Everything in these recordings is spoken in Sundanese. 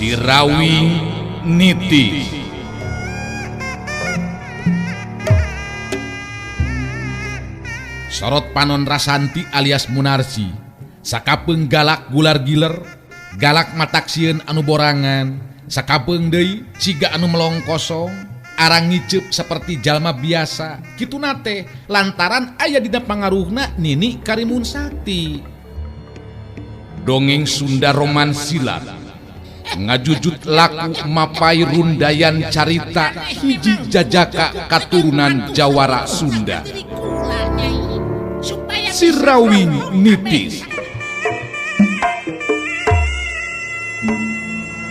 Sirawing Niti. Sorot panon Rasanti alias Munarsi sakapeung galak gular giler, galak matak sieun anu borangan, sakapeung deui siga anu melong kosong, arang ngiceup seperti jalma biasa. Kituna teh lantaran aya dina pangaruhna Nini Karimun Sakti. Dongeng Sunda Roman Silat ngajujut laku mapai rundayan carita hiji jajaka katurunan Jawara Sunda. Sirawing Nitis.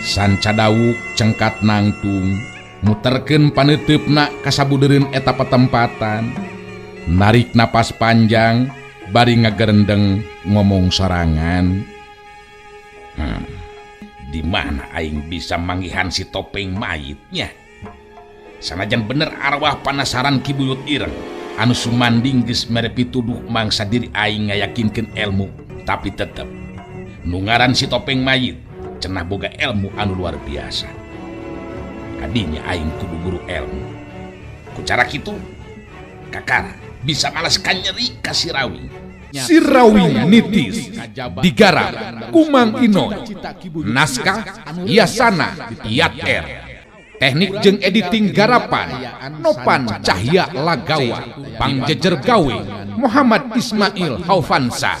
Sanca dawuk cengkat nangtung muterkeun paneuteup ka sabudeureun eta patempatan, narik napas panjang bari ngagerendeng ngomong sorangan. Di mana aing bisa manggihan si topeng mayitnya? Sanajan bener arwah panasaran Ki Buyut Ireng anu sumanding geus mere pituduh mangsa diri aing ngayakinkeun ilmu, tapi tetep nu ngaran si topeng mayit cenah boga ilmu anu luar biasa. Kadinya aing kudu guru ilmu. Ku cara kitu kakara bisa malas kanyeri ka Sirawing. Sirawing Nitis digarap Kumang Inoy, naskah Yasana Yat R, teknik jeung editing garapan Nopan Cahya Lagawa, Pangjejer Gawe Muhammad Ismail Haufansa.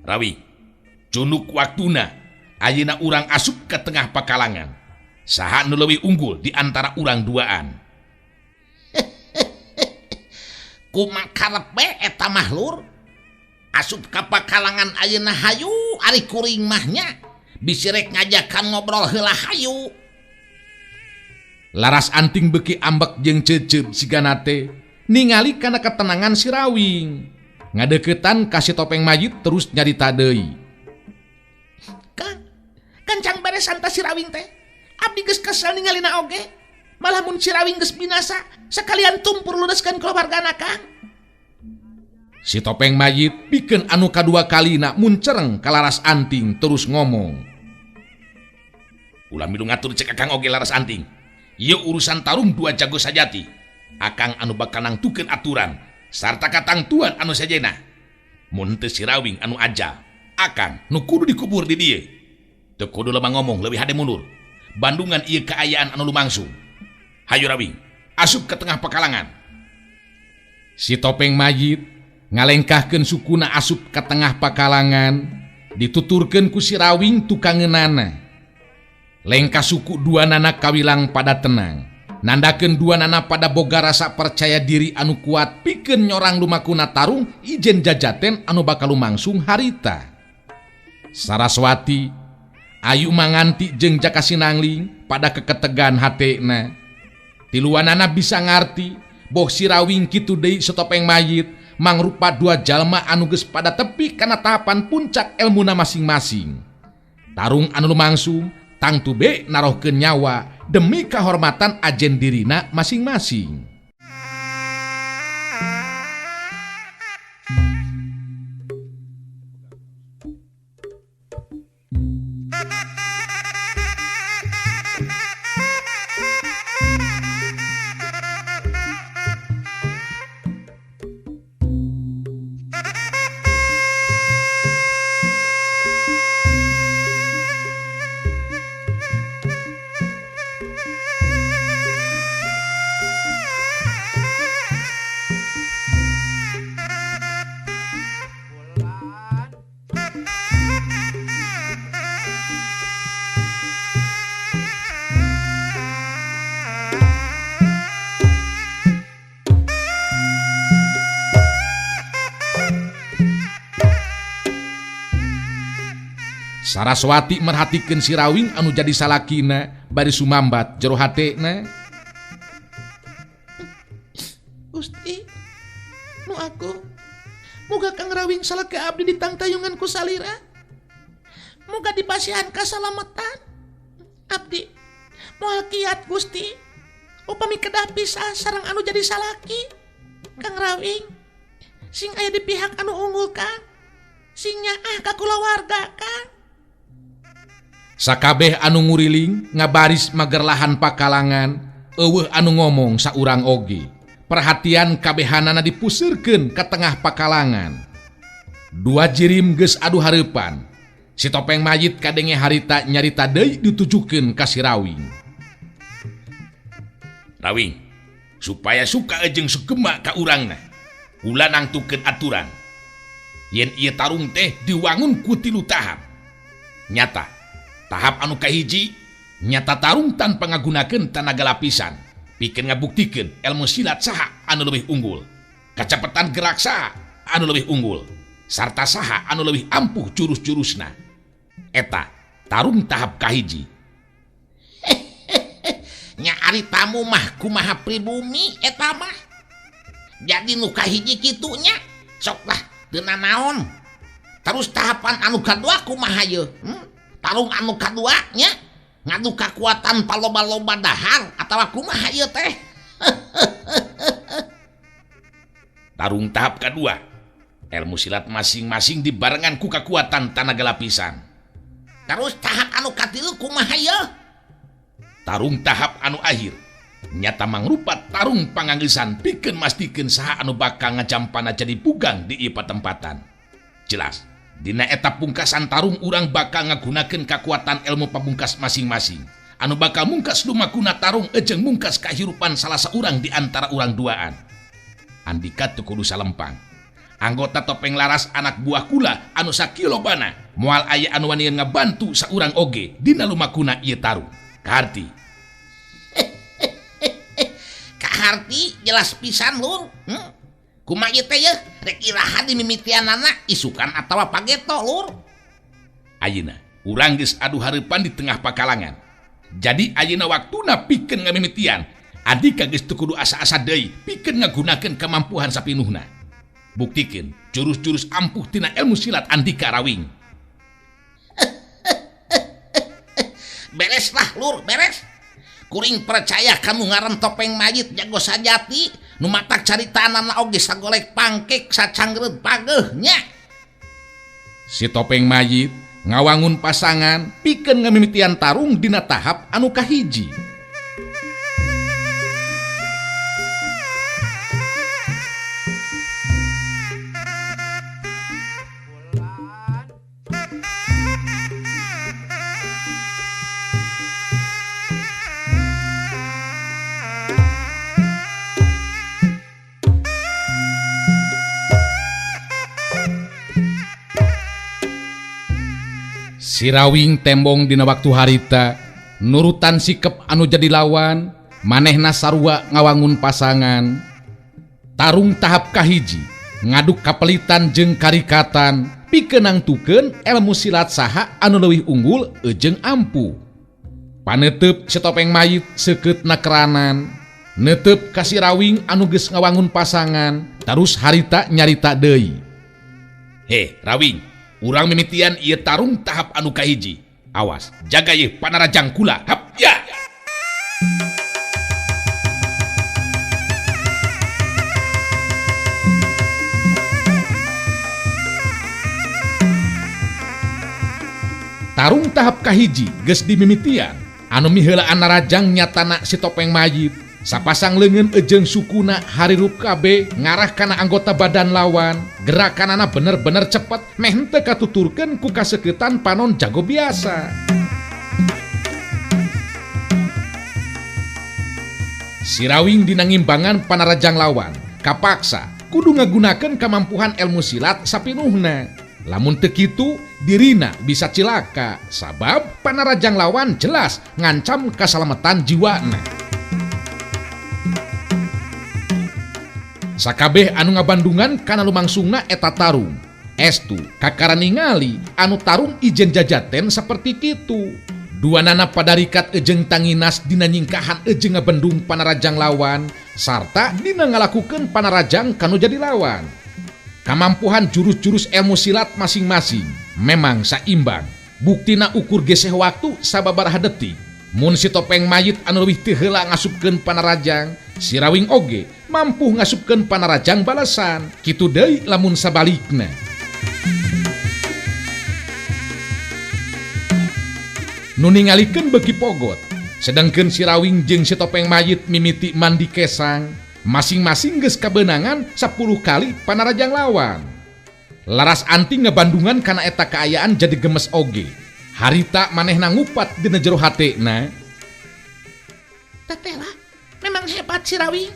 Rawi, cunuk waktuna ayeuna urang asup ke tengah pakalangan. Saha nu leuwih unggul di antara urang duaan? Kumaha karep we eta mah lur? Asup ka pakalangan ayeuna hayu ari kuring mah nya. Bisi rek ngajakan ngobrol heula hayu. Laras Anting beuki ambek jeung ceuceub sigana teh ningali kana ketenangan si Rawing. Ngadeukeutan ka si topeng mayit terus nyarita deui. Kang, kencang beresan ta si Rawing teh. Abdi geus kesel ningalina oge. Malah mun si Rawing geus binasa, sekalian tumpur luneskeun keluargana Kang. Si topeng mayit pikeun anu kadua kalina muncereng ka Laras Anting terus ngomong. Ulah milu ngatur cek Akang oge Laras Anting. Ieu urusan tarung dua jago sajati. Akang anu bakal nangtukeun aturan sarta katangtuan anu sejena. Mun teu si Rawing anu ajal, Akang nu kudu dikubur di dieu. Teu kudu lemah ngomong leuwih hade mundur. Bandungan ieu kaayaan anu lumangsung. Hayu Rawing, asup ke tengah pekalangan. Si topeng mayit ngalengkahkeun sukuna asup ke tengah pakalangan, dituturkeun ku si Rawing tukangeunana. Lengkah suku dua nana kawilang pada tenang. Nandakeun dua nana pada boga rasa percaya diri anu kuat pikeun nyorang lumakuna tarung ijen jajaten anu bakal lumangsung harita. Saraswati Ayu Manganti jeung Jaka Sinangling pada keketegan hatena. Tiluanana bisa ngarti boh si Rawing kitu deui setopeng mayit mangrupa dua jalma anu geus pada tepi kana tahapan puncak elmuna masing-masing. Tarung anu lumangsung tangtu be narohkeun nyawa demi kehormatan ajen dirina masing-masing. Saraswati merhatikeun si Rawing anu jadi salakina bari sumambat jero hatena. Gusti, nu aku muga Kang Rawing salaki abdi ditangtayungan ku salira. Muga dipasihan kasalamatan. Abdi moal kiat Gusti. Upami kedah pisah sareng anu jadi salaki. Kang Rawing sing aya di pihak anu unggul Kang. Sing nyaah ka kulawarga Kang. Sakabeh anu nguriling ngabaris magerlahan pakalangan, eueuh anu ngomong saurang oge. Perhatian kabehanana dipuseurkeun ka tengah pakalangan. Dua jirim geus adu hareupan. Si topeng mayit kadenge harita nyarita deui ditujukeun ka si Rawing. Rawing, supaya suka jeung sugema ka urangna, ulah nangtukeun aturan. Yen ieu tarung teh diwangun ku tilu tahap. Nyata, tahap anu kahiji nyata tarung tanpa ngagunakeun tanaga lapisan, pikeun ngabuktikeun ilmu silat saha anu leuwih unggul, kacepetan gerak saha anu leuwih unggul, sarta saha anu leuwih ampuh jurus-jurusna. Eta tarung tahap kahiji. Nya ari tamu mah kumaha pribumi eta mah. Jadi nu kahiji kitu nya, sok lah teu nanaon. Terus tahapan anu kadua kumaha yeuh? Tarung anu kadua nya ngadu kakuatan paloba-loba dahar atawa kumaha ieu teh? Tarung tahap kadua, ilmu silat masing-masing dibarengan ku kakuatan tanaga lapisan. Terus tahap anu katilu kumaha ieu? Tarung tahap anu akhir nyata mangrupa tarung panganggesan pikeun mastikeun saha anu bakal ngajampana jadi pugang di ieu patempatan. Jelas, dina eta pungkasan tarung urang bakal ngagunakeun kakuatan ilmu pamungkas masing-masing anu bakal mungkas lumakuna tarung ejeng mungkas kahirupan salah saurang di antara urang duaan. Andika teu kudu salempang. Anggota topeng laras anak buah kula anu sakilobana moal aya anu wani ngabantu saurang oge dina lumakuna ieu tarung. Kaharti. Kaharti jelas pisan lur. Kumaha ieu teh yeuh? Rek iraha dimimitianana isukan atawa pageto lur. Ayeuna urang geus adu hareupan di tengah pakalangan. Jadi ayeuna waktuna pikeun ngamimitian. Andika geus teu kudu asa-asa deui pikeun ngagunakeun kamampuhan sapinuhna. Buktikeun jurus-jurus ampuh tina ilmu silat Andika Rawing. Beres lah lur, beres. Kuring percaya kamu ngaran topeng mayit jago sajati, nu matak caritaanana oge sagolek pangkek sacangreut pageuh nya. Si topeng mayit ngawangun pasangan pikeun ngamimitian tarung dina tahap anu kahiji. Sirawing tembong dina waktu harita nurutan sikep anu jadi lawan manehna sarua ngawangun pasangan. Tarung tahap kahiji ngaduk kapelitan jeung karikatan pikeun nangtukeun ilmu silat saha anu leuwih unggul jeung ampuh. Panetep si topeng mayit seukeutna keranan netep ka Sirawing anu geus ngawangun pasangan tarus harita nyarita deui. Heh Rawing, urang mimitian ieu tarung tahap anu kahiji. Awas, jaga yeuh panarajang kula. Hap ya. Tarung tahap kahiji geus dimimitian. Anu miheulaan narajang nyatana si topeng mayit. Sapasang leungeun ejeng sukuna harirup kabeh ngarah kana anggota badan lawan. Gerakanana bener-bener cepet meh henteu katuturkeun ku kaseukeutan panon jago biasa. Sirawing dina ngimbangan panarajang lawan kapaksa kudu ngagunakeun kamampuhan ilmu silat sapinuhna. Lamun teu kitu dirina bisa cilaka sabab panarajang lawan jelas ngancam kasalamatan jiwana. Sakabeh anu ngabandungan kana lumangsungna eta tarung. Estu kakara ningali anu tarung ijen jajaten seperti kitu. Duanana padarikat ejeng tanginas dina nyingkahan ejeng ngabendung panarajang lawan sarta dina ngalakukeun panarajang kanu jadi lawan. Kamampuhan jurus-jurus ilmu silat masing-masing memang saimbang. Buktina ukur geseh waktu sababaraha detik. Mun si topeng mayit anu leuwih teu heula ngasupkeun panarajang, si Rawing oge mampu ngasupkeun panarajang balasan. Kitu deui lamun sabalikna. Nu ningalikeun beuki pogot, sedangkeun si Rawing jeung si topeng mayit mimiti mandi kesang, masing-masing geus kabeunangan 10 kali panarajang lawan. Laras Anting ngebandungan kana eta kaayaan jadi gemes oge. Harita manehna ngupat dina jero hatena. Tetela, memang hebat si Rawing.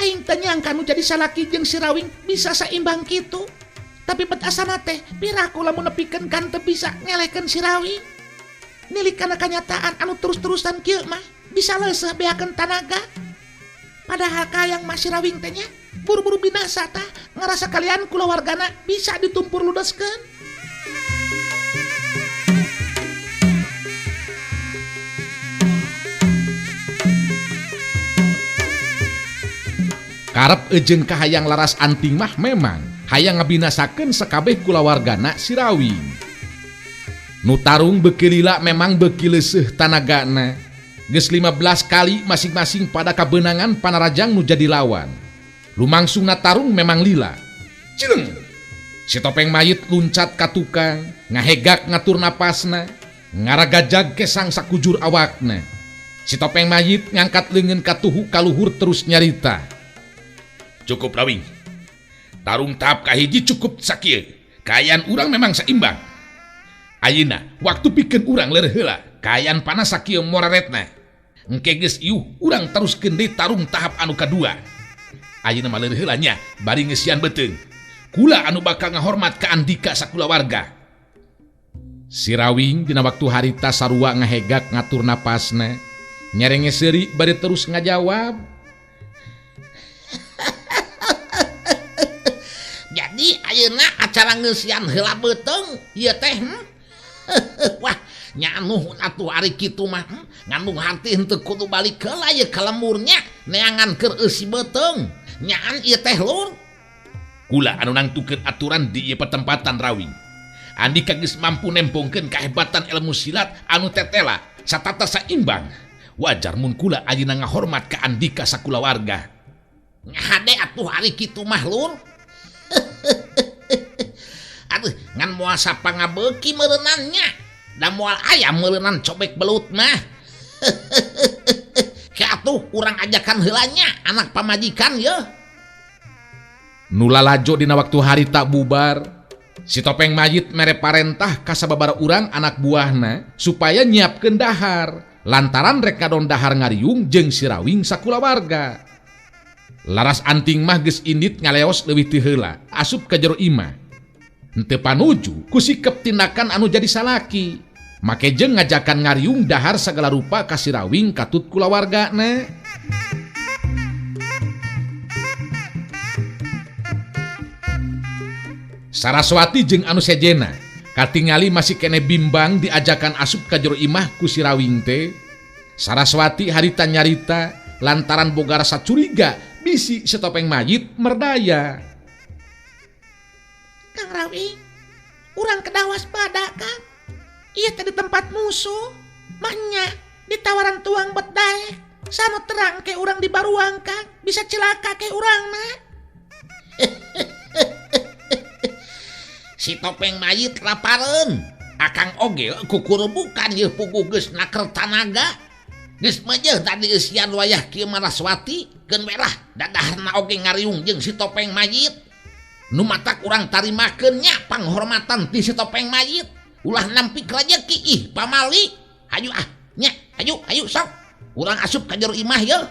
Aing teh nyangka nu jadi salaki jeung si Rawing bisa saimbang kitu. Tapi bet asana teh piraku lamun nepikeun kan teu bisa ngelehkeun si Rawing. Nilik kana kanyataan anu terus-terusan kieu mah bisa leuseuh beakeun tanaga. Padahal kayang mah si Rawing teh nya buru-buru binasa tah ngarasa kalian kulawargana bisa ditumpur ludeskeun. Karep ejeng kahayang Laras Anting mah memang hayang ngabinasakeun sakabeh kulawargana si Rawing. Nu tarung beuki lila memang beuki leuseuh tanagana. Geus 15 kali masing-masing pada kabeunangan panarajang nu jadi lawan. Lumangsungna tarung memang lila. Cileng. Si topeng mayit luncat ka tukang, ngahegak ngatur napasna, ngaragajag kesang sakujur awakna. Si topeng mayit ngangkat leungeun katuhu kaluhur terus nyarita. Cukup Rawing. Tarung tahap kahiji cukup sakieu. Kaayaan urang memang saimbang. Ayeuna waktu pikeun urang leur heula. Kaayaan panas sakieu moraretna. Engke geus iuh urang teruskeun deui tarung tahap anu kadua. Ayeuna mah leur heula nya bari ngeusian beuteung. Kula anu bakal ngahormat ka andika sakulawarga. Si Rawing dina waktu harita sarua ngahegak ngatur napasna. Nyerenge seuri bari terus ngajawab. Jadi ayeuna acara ngeusian heula beuteung ieu teh. Wah, nyanuh atuh ari kitu mah. Ngandung hati henteu kudu balik heula ieu ka lemurnya neangan keur eusi beuteung. Nyaan ieu teh lur. Kula anu nangtukeun aturan di ieu pertempatan Rawing. Andika geus mampu nempongkeun kahebatan ilmu silat anu tetela satata saimbang. Wajar mun kula ayeuna ngahormat ka andika sakulawarga. Ngahade atuh ari kitu mah lur. Aduh, ngan moal sapangabeuki meureunannya. Da moal aya meureunan cobek belut mah. Ke atuh urang ajakan heula nya anak pamajikan yeuh. Nu lalajo dina waktu harita bubar, si topeng mayit mere parentah ka sababaraha urang anak buahna supaya nyiapkeun dahar lantaran rek ngadon dahar ngariung jeung si Rawing sakulawarga. Laras Anting mah geus indit ngaleos leuwih ti heula asup ka jero imah. Henteu panuju ku sikep tindakan anu jadi salaki. Make jeung ngajakan ngariung dahar sagala rupa ka si Rawing katut kulawargana. Saraswati jeung anu sejena katingali masih kene bimbang diajakan asup ka jero imah ku si Rawing teh. Saraswati harita nyarita lantaran boga rasa curiga bisi si topeng mayit merdaya. Kang Rawing, urang kedah waspada Kang. Ieu teh di tempat musuh, mahnya ditawaran tuang bet daek. Sanu terang ke urang di baruang Kang, bisa celaka ke urangna. Si topeng mayit lapareun. Akang oge kukurubukan yeuh puguh geus naker tanaga. Geus meujeuh tadi eusian wayah kieu Maraswati, keun we lah dadaharna oge ngariung jeung si topeng mayit. Nu matak urang tarimakeun nya panghormatan ti si topeng mayit. Ulah nampik rejeki ih pamali. Hayu ah nya, hayu hayu sok. Urang asup ka jero imah yeuh.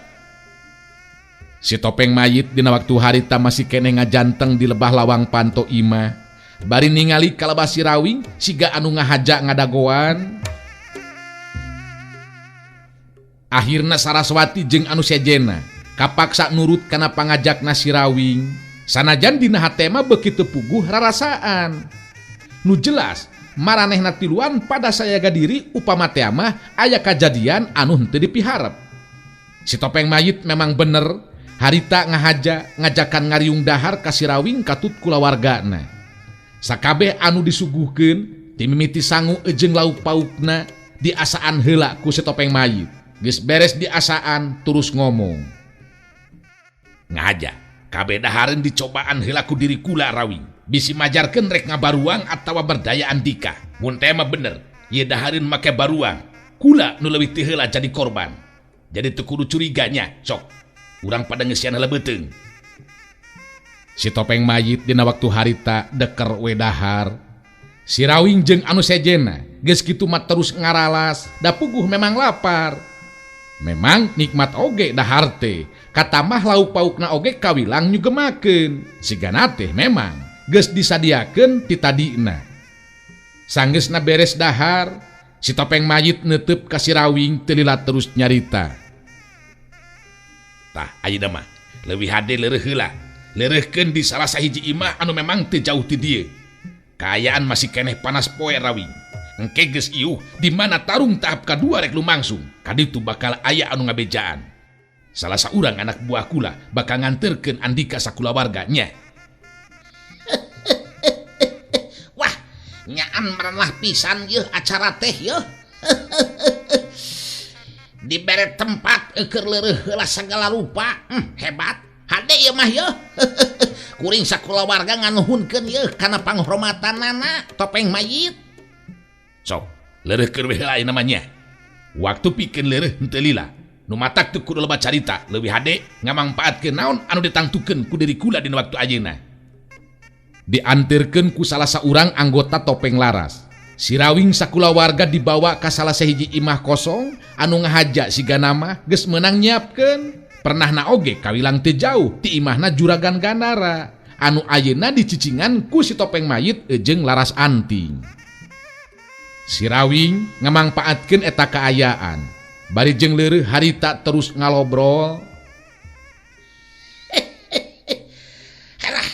Si topeng mayit dina waktu harita masih keneh ngajanteng di lebah lawang panto imah. Bari ningali kalebah si Rawing siga anu ngahaja ngadagoan. Akhirna Saraswati jeung anu sejena kapaksa nurut kana pangajakna si Rawing. Sanajan dina hatema beuki teu puguh rarasaan. Nu jelas maranehna tiluan pada sayaga diri upama teh mah aya kajadian anu henteu dipiharep. Si topeng mayit memang bener harita ngahaja ngajakan ngariung dahar ka si Rawing katut kulawargana. Sakabeh anu disuguhkeun timimiti sangu jeung lauk paukna diasaan heula ku si topeng mayit. Geus beres diasaan terus ngomong. Ngahaja kabeh dahareun dicobaan heula ku diri kula Rawing. Bisi majarkeun rek ngabaruang atawa berdaya andika. Mun teh mah bener, ieu dahareun make baruang. Kula nu leuwih ti heula jadi korban. Jadi teu kudu curiganya, sok. Urang pada ngeusian heula beuteung. Si topeng mayit dina waktu harita deker we dahar. Si Rawing jeung anu sejena geus kitu mah terus ngaralas, da puguh memang lapar. Memang nikmat oge dahar teh, katamah lauk paukna oge kawilang nyugemakeun. Sigana teh memang geus disadiakeun ti tadina. Sanggeusna beres dahar, si topeng mayit neuteub ka si Rawing teu lila terus nyarita. Tah ayeuna mah leuwih hade leureuh heula. Leureuhkeun di salah sahiji imah anu memang teu jauh ti dieu. Kaayaan masih keneh panas poe Rawing. Engke geus iuh di mana tarung tahap kadua rek lumangsung. Kaditu bakal aya anu ngabejaan. Salah saurang anak buah kula bakal nganterkeun andika sakulawarga nya. Wah, nyaan merenah pisan yeuh acara teh yeuh. Dibere tempat keur leureuh heula sagala rupa. Hebat. Hade ieu mah yeuh. Kuring sakulawarga nganuhunkeun yeuh kana panghormatanana topeng mayit. Sok, leureuhkeun we heula ayeuna mah nya. Waktu pikeun leureuh henteu lila. Nu matak teu kudu loba carita, leuwih hade ngamangpaatkeun naon anu ditangtukeun ku diri kula dina waktu ayeuna. Diantirkeun ku salah saurang anggota topeng laras. Si Rawing sakulawarga dibawa ka salah sahiji imah kosong anu ngahaja sigana mah geus meunang nyiapkeun. Pernahna oge kawilang teu jauh ti imahna Juragan Gandara anu ayeuna dicicingan ku si topeng mayit jeung Laras Anting. Si Rawing ngamangpaatkeun eta kaayaan. Bari jeung leureuh harita terus ngalobrol. Halah,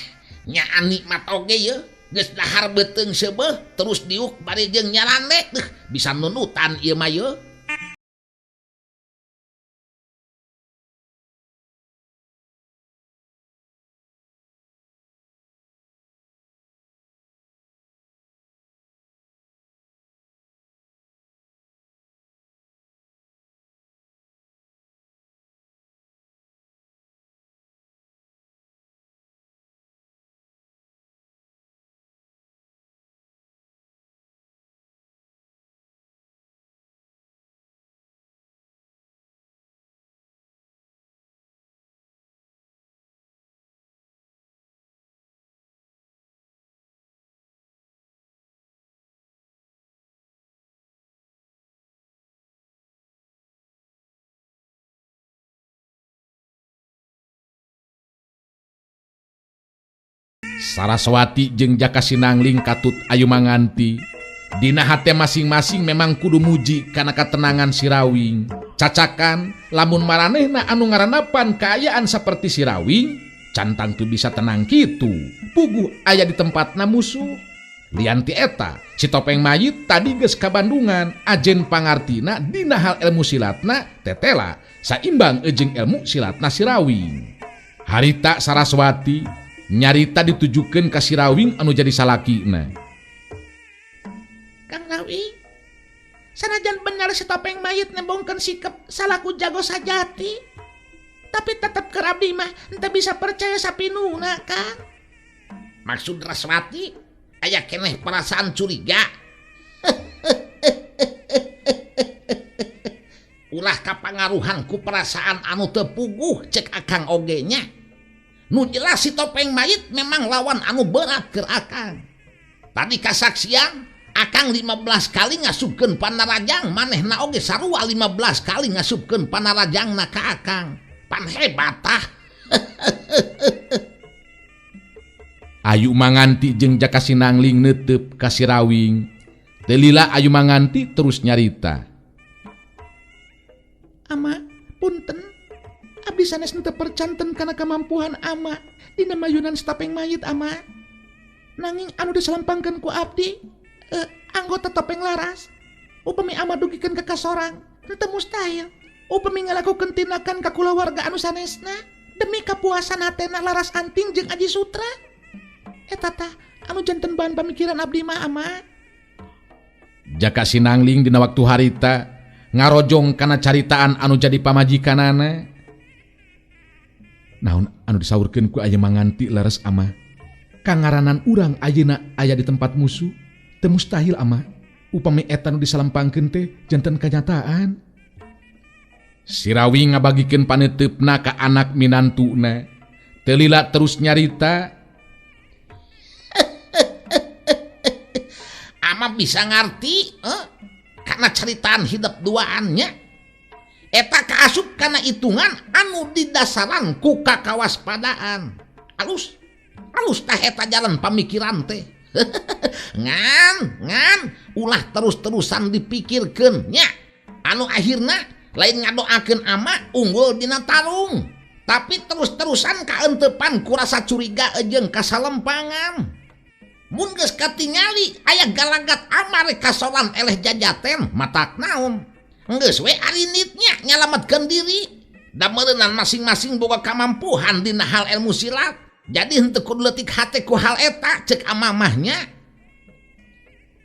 nyaan nikmat oge yeuh. Geus dahar beuteung seubeuh terus diuk bari jeung nyalande. Deuh, bisa nunutan ieu mah yeuh. Saraswati jeung Jaka Sinangling katut ayu manganti. Dina hate masing-masing memang kudu muji kana katenangan si Rawing. Cacakan lamun maranehna anu ngaranapan kaayaan saperti si Rawing, can tangtu bisa tenang kitu. Puguh aya di tempatna musuh. Lian ti eta, si topeng mayit tadi geus ka Bandungan, ajen pangartina dina hal ilmu silatna tetela saimbang jeung ilmu silatna si Rawing. Harita Saraswati nyarita ditujukeun ka si Rawing anu jadi salakina. Kang Rawing, sanajan bener si topeng mayit nembongkeun sikep salaku jago sajati, tapi tetep keur abdi mah henteu bisa percaya sapinuna, Kang. Maksud Raswati aya keneh perasaan curiga. Ulah kapangaruhan ku perasaan anu teu puguh cek akang oge nya. Nu jelas si topeng mayit memang lawan anu berat keur akang. Tadi kasaksian akang 15 kali ngasupkeun panarajang, manehna oge sarua 15 kali ngasupkeun panarajangna ka akang. Pan hebat tah. Ayu Manganti jeung Jaka Sinangling neuteup ka si Rawing. Teu lila Ayu Manganti terus nyarita. Ama, punten. Abdi sanes teu percanten kana kamampuhan ama Dina mayunan si topeng mayit ama. Nanging anu disalempangkeun ku abdi anggota topeng laras. Upami ama dugikeun ka kasorang, henteu mustahil. Upami ngalakukeun tindakan ka kulawarga anu sanesna demi kapuasan hatena Laras Anting jeung Aji Sutra. Eta tah anu janten bahan pamikiran abdi mah ama. Jaka Sinangling dina waktu harita ngarojong kana caritaan anu jadi pamajikanana. Naon anu disaurkeun ku aya manganti leres ama. Kangaranan urang ayeuna aya di tempat musuh, teu mustahil ama. Upami eta nu disalempangkeun teh janten kanyataan. Sirawing ngabagikeun paneuteup-na ka anak minantuna. Teu lila terus nyarita. Ama bisa ngarti karena ceritaan hidup duaannya. Eta kaasup kana hitungan anu didasaran ku kakawaspadaan. Alus, alus tah eta jalan pamikiran teh. Ngan ulah terus-terusan dipikirkeun nya. Anu akhirna lain ngadoakeun ama unggul dina tarung, tapi terus-terusan kaentepan ku rasa curiga jeung kasalempangan. Mun geus katingali aya galagat ama rek kasolan eleh jajaten matak naon. Geus we arinitnya nyalametkeun diri. Da meureunan masing-masing boga kamampuhan dina hal ilmu silat. Jadi henteu kudu leutik hate ku hal eta ceuk amamahnya.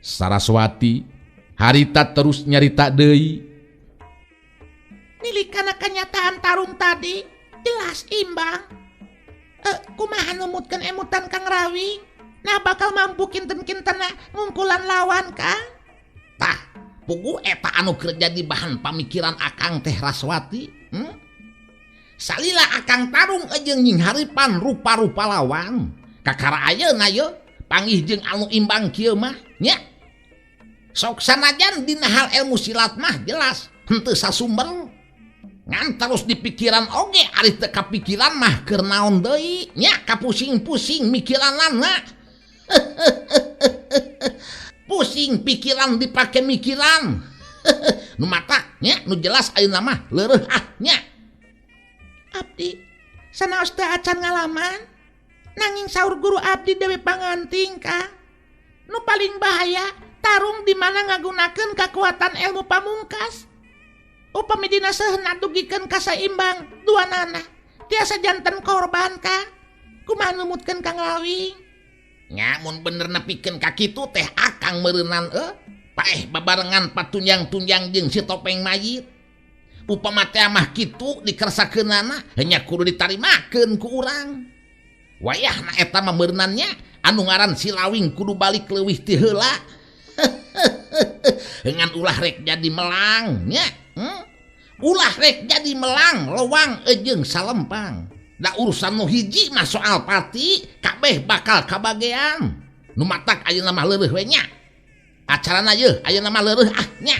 Saraswati harita terus nyarita deui. Nilik kana kenyataan tarung tadi jelas imbang. Kumaha numutkeun emutan Kang Rawing? Nah bakal mampu kinten-kintena ngungkulan lawan Kang. Tah, puguh eta anu keur jadi bahan pamikiran akang teh Raswati. Salila akang tarung jeung nyingharipan rupa-rupa lawan. Kakara ayeuna ye panggih jeung anu imbang kieu mah nya. Sok sanajan dina hal ilmu silat mah jelas henteu sasumber. Ngan terus dipikiran oge ari teu kapikiran mah keur naon deui nya, kapusing-pusing mikiranana. Pusing pikiran dipake mikiran. Nu matak nya nu jelas ayeuna mah leureuh ah nya. Abdi sanaos teu acan ngalaman nanging saur guru abdi dewe panganting Kang. Nu paling bahaya tarung di mana ngagunakeun kakuatan ilmu pamungkas. Upami dina seuhna dugikeun kasaimbang duanana tiasa janten korban Kang. Kumaha numutkeun Kang Rawing? Nya mun bener nepikeun ka kitu teh akang meureunan paeh babarengan patunjang-tunjang jeung si topeng mayit. Upama teh mah kitu dikersakeunana nya kudu ditarimakeun ku urang. Wayahna eta mah meureunannya anu ngaran si Lawing kudu balik leuwih ti heula. Ngan ulah rek jadi melang nya. Ulah rek jadi melang lewang jeung salempang. Da urusan nu hiji mah soal pati kabeh bakal kabagean. Nu matak ayeuna mah leureuh we nya. Acarana yeuh ayeuna mah leureuh ah nya.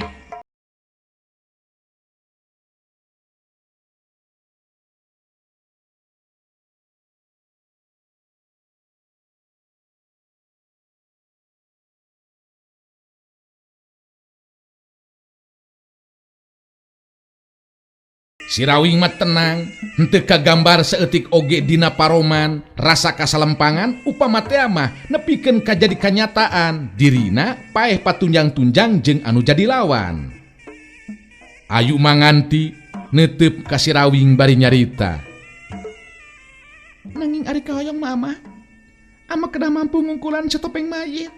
Sirawing mah tenang, henteu kagambar saeutik oge dina paroman, rasa kasalempangan upama teh mah nepikeun ka jadi kanyataan, dirina paeh patunjang-tunjang jeung anu jadi lawan. Ayu manganti neuteup ka Sirawing bari nyarita. Nanging ari kahoyong mama, ama kedah mampu ngungkulan satopeng mayit.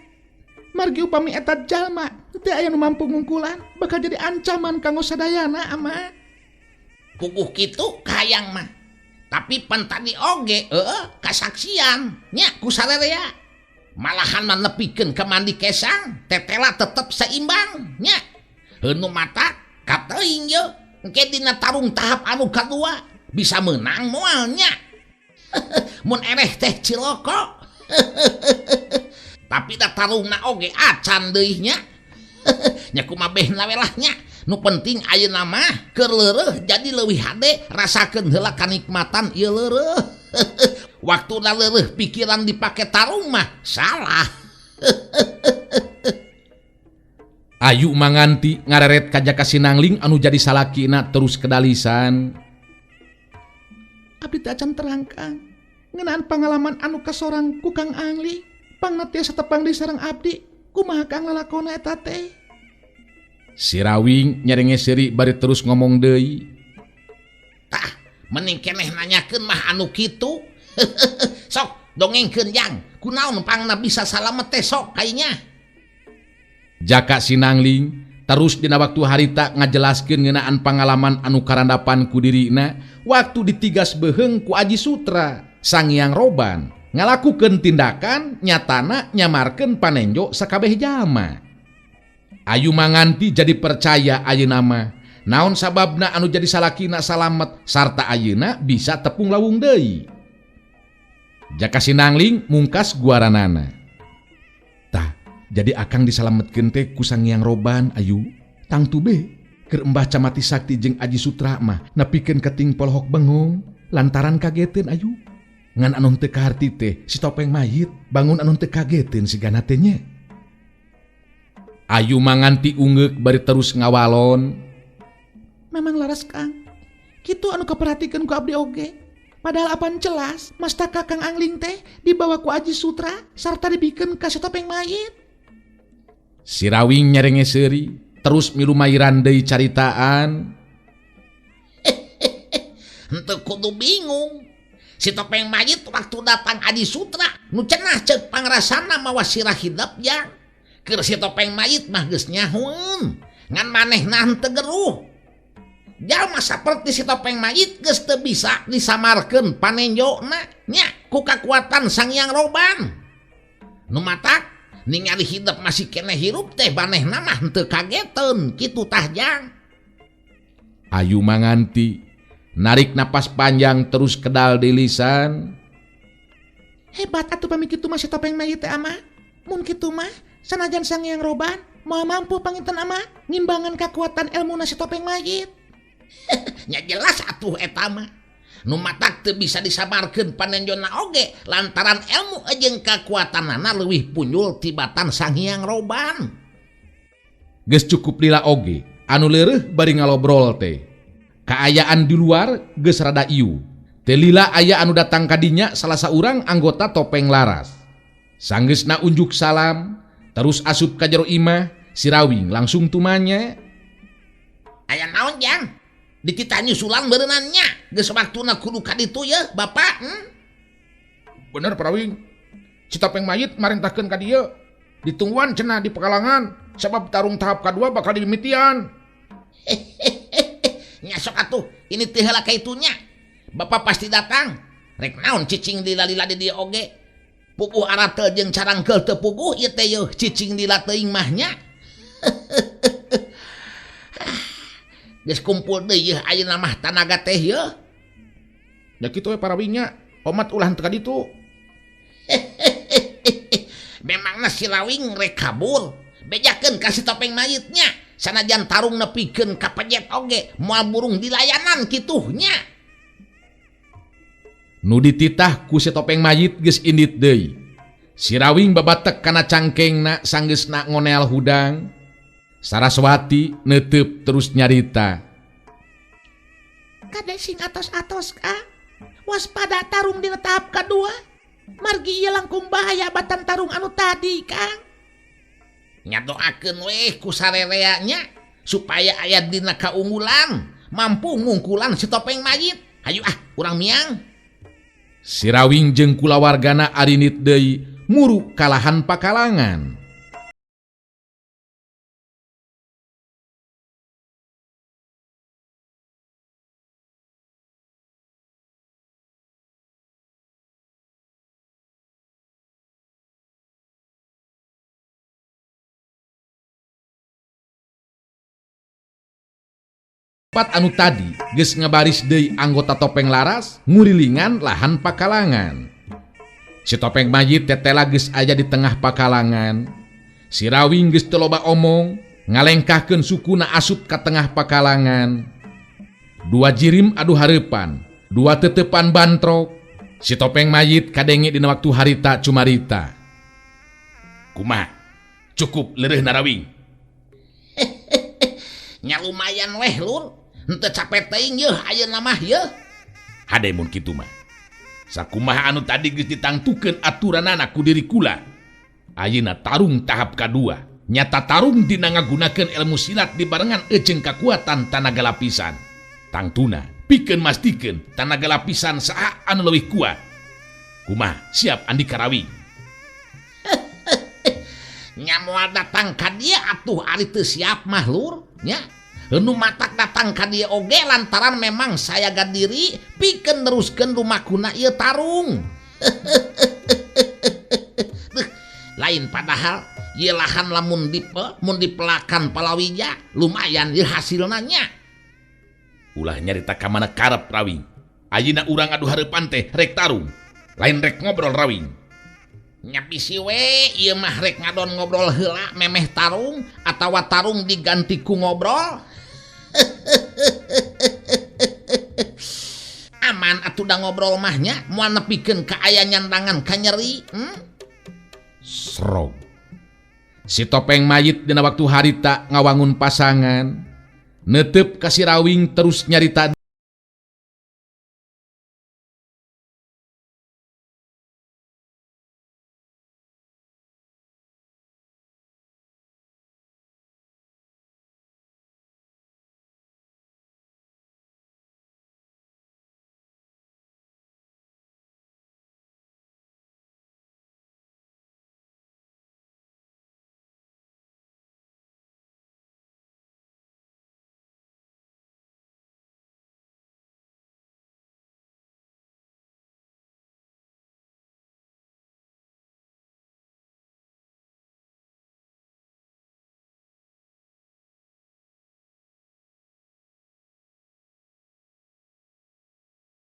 Margi upami eta jalma teu aya nu mampu ngungkulan, bakal jadi ancaman kanggo sadayana ama. Puguh kitu kahayang mah. Tapi pan tadi oge kasaksian nya ku sarerea. Malahan mah nepikeun ka mandi kesang, tetela tetep seimbang nya. Heunu mata kateuing ye, engke dina tarung tahap anu kadua bisa menang moal nya. Mun ereh teh ciloko. Tapi da tarungna oge acan deui nya. Nya kumabehna we lah nya. Nu penting ayeuna mah keur leureuh jadi leuwih hade rasakeun heula kanikmatan ieu leureuh. Waktuna leureuh pikiran dipake tarung mah salah. Ayu manganti ngareret ka Jaka Sinangling anu jadi salakina terus kedalisan. Abdi teh acan terang Kang. Ngeunaan pangalaman anu kasorang ku Kang Angling pangna tiasa tepang deui sareng abdi. Kumaha Kang lalakona eta teh? Si Rawing nyerenge seuri bari terus ngomong deui. Tah, mending keneh nanyakeun mah anu kitu. Sok dongengkeun jang, kunaon pangna bisa salamet teh sok kayanya. Jaka Sinangling terus dina waktu harita ngajelaskeun ngeunaan pangalaman anu karandapan ku dirina waktu ditigas beuheung ku Aji Sutra Sangiang Roban ngalakukeun tindakan nyatana nyamarkeun panenjo sakabeh jalma. Ayu Manganti jadi percaya ayeuna mah naon sababna anu jadi salakina salamet sarta ayeuna bisa tepung lawung deui. Jaka Sinangling mungkas guaranana. Tah, jadi akang disalametkeun teh ku Sangiang Roban ayu. Tangtu be keur embah Camati Sakti jeung Aji Sutra mah nepikeun keting polohok bengong lantaran kageteun ayu. Ngan anu teu kaharti teh si topeng mayit bangun anu teu kageteun sigana teh nya. Ayu Manganti ungeuk bari terus ngawalon. Memang laras Kang. Kitu anu kaperhatikeun ku abdi oge. Padahal apan jelas mastaka Kang Angling teh dibawa ku Aji Sutra sarta dibikeun ka si topeng mayit. Si Rawing nyerenge seuri terus milu mairan deui caritaan. Henteu kudu bingung. Si topeng mayit waktu datang Aji Sutra nu cenah ceuk pangrasana mawa sirah hidep jang. Keur si topeng mayit mah geus nyahoeun ngan manehna henteu geruh. Jalma saperti si topeng mayit geus teu bisa disamarkeun panenjona nya ku kakuatan Sangiang Roban. Nu matak ningali hidep masih keneh hirup teh manehna mah henteu kageteun kitu tah jang. Ayu Manganti narik napas panjang terus kedal di lisan. Hebat atuh pami kitu mah si topeng mayit teh ama. Mun kitu mah sanajan Sangiang Roban moal mampu panginten ama ngimbangan kakuatan elmuna si topeng mayit. Nya jelas atuh eta mah. Nu matak teu bisa disamarkeun panenjona oge lantaran ilmu jeung kakuatanana leuwih punjul tibatan Sangiang Roban. Geus cukup lila oge anu leureuh bari ngalobrol teh. Kaayaan di luar geus rada ieu. Teu lila aya anu datang ka dinya salah saurang anggota topeng laras. Sanggeusna unjuk salam terus asup ka jero imah, si Rawing langsung tumanya. Aya naon jang? Dititah nyusulan berenannya geus waktuna kudu ka ditu ye bapak. Bener Parawing, si topeng mayit marintahkeun ka dieu ditungguan cenah di pekalangan sabab tarung tahap kadua bakal dimimitian. Nya sok atuh ini teh heula ka itunya. Bapak pasti datang. Rek naon cicing lila-lila di dieu oge. Puguh aratel jeung carangkeul teu puguh ieu teh yeuh cicing lila teuing mah nya. Geus kumpul deui yeuh ayeuna mah tanaga teh yeuh. Ya kitu we Parawingnya, omat ulah teu ka ditu. Memangna si Rawing rek kabur. Bejakeun ka si topeng mayitnya. Sanajan tarung nepikeun ka pejet oge moal burung dilayanan kituh nya. Nu dititah ku si topeng mayit geus indit deui. Si Rawing babatek kana cangkengna sanggeusna ngonel hudang. Saraswati netep terus nyarita. Kade sing atos-atos ka. Waspada tarung dina tahap kadua. Margi ieu langkung bahaya batan tarung anu tadi, Kang. Nya doakeun weh ku sarerea nya supaya aya dina kaunggulan, mampu ngungkulan si topeng mayit. Hayu ah, urang miang. Si Rawing jeung kulawargana arinit deui muru kalahan pakalangan. Tempat anu tadi geus ngabaris deui anggota topeng laras ngurilingan lahan pakalangan. Si topeng mayit tetela geus aya di tengah pakalangan. Si Rawing geus teu loba omong, ngalengkahkeun sukuna asup ka tengah pakalangan. Dua jirim adu hareupan, dua tetepan bantrok. Si topeng mayit kadenge dina waktu harita cumarita. Kumaha? Cukup leureuh Rawing. Nya lumayan weh lur. Henteu capek teuing yeuh ayeuna mah yeuh. Hade mun kitu mah. Sakumaha anu tadi geus ditangtukeun aturanana ku diri kula. Ayeuna tarung tahap kadua. Nyata tarung dina ngagunakeun ilmu silat dibarengan jeung kakuatan tanaga lapisan. Tangtuna pikeun mastikeun tanaga lapisan saha anu leuwih kuat. Kumaha siap Andika Rawing? Nya moal datang ka dieu atuh ari teu siap mah lur nya. Nu matak datang ka dieu oge lantaran memang sayaga diri pikeun neruskeun lumakuna ieu tarung. Duh, lain padahal ieu lahan lamun mun dipelakan palawija lumayan ieu hasilna nya. Ulah nyarita ka mana karep Rawing. Ayeuna urang adu hareupan teh rek tarung, lain rek ngobrol Rawing. Nya bisi we ieu mah rek ngadon ngobrol heula memeh tarung atawa tarung diganti ku ngobrol. Aman atuh da ngobrol mah nya moal nepikeun ka aya nyandangan ka nyeri. Srog. Si topeng mayit dina waktu harita ngawangun pasangan. Netep ka si Rawing terus nyarita